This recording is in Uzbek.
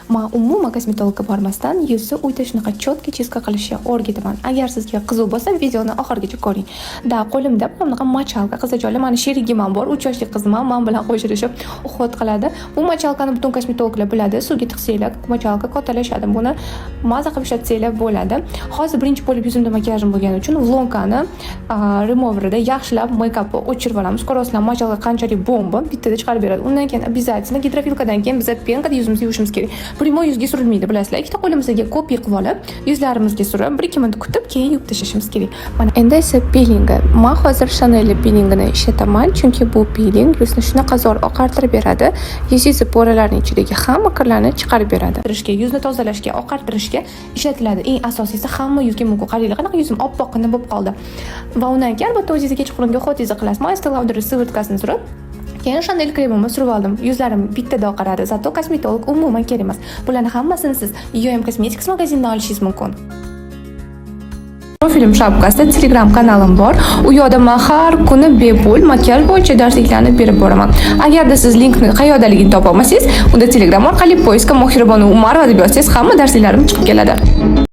Man umuman kosmetologga bormasdan yuzni uyda shunaqa четкий чистка qilishni o'rgataman. Agar sizga qiziq bo'lsa, videoni oxirigacha ko'ring. Да, qo'limda mana bunaqa мочалка, qizajonlar, mani sherigim ham bor, 3 yoshli qizim ham man bilan qo'shilishib уход qiladi. Bu мочалка ni butun kosmetologlar biladi. Suvga tiqsanglar, мочалка kattalashadi. Buni maza qilib ishlatsanglar bo'ladi. Hozir birinchi bo'lib yuzimda makiyajim bo'lgani uchun Vlonka removerida yaxshilab мейкап ni o'chirib olamiz. Ko'rasizlar, мочалка qanchalik bomba, bittada chiqarib beradi. Undan keyin обязательно гидрофилка dan keyin biza пенка da yuzimizni yuvishimiz kerak. Прямой yuzga surilmaydi, bilasizlar. Ikkita qo'limizga ko'pik qilib olib, yuzlarimizga surib, 1-2 minut kutib, keyin yuvib tashlashimiz kerak. Mana endi esa pilingi. Man hozir Chanel pilingini ishlataman, chunki bu piling yuzni shunaqa zo'r oqartirib beradi. Yuzingizni пора larning ichidagi hamma kirlarni chiqarib beradi. Tirishga, yuzni tozalashga, oqartirishga ishlatiladi. Eng asosiysi, hamma yuzga mumkin. Qaranglar, qanaqa yuzim oppoqqina bo'lib qoldi. Va undan keyin albatta o'zingizga kechqurungi уход ingizni qilasiz. Man Estee Lauder сыворотка sini surib, keyin Chanel kremimni surib oldim. Yuzlarim bittada oqaradi. Зато kosmetolog umuman kerak emas. Bularni hammasini siz UM Cosmetics magazinidan olishingiz mumkin. Profilim shapkasida Telegram kanalim bor. U yoqda man har kuni bepul makiyaj bo'yicha darsliklarni berib boraman. Agarda siz linkni qayerdaligini topa olmasangiz, unda Telegram orqali поиск ga Mohirabonu Umarova deb yozsangiz, hamma darsliklarim chiqib keladi.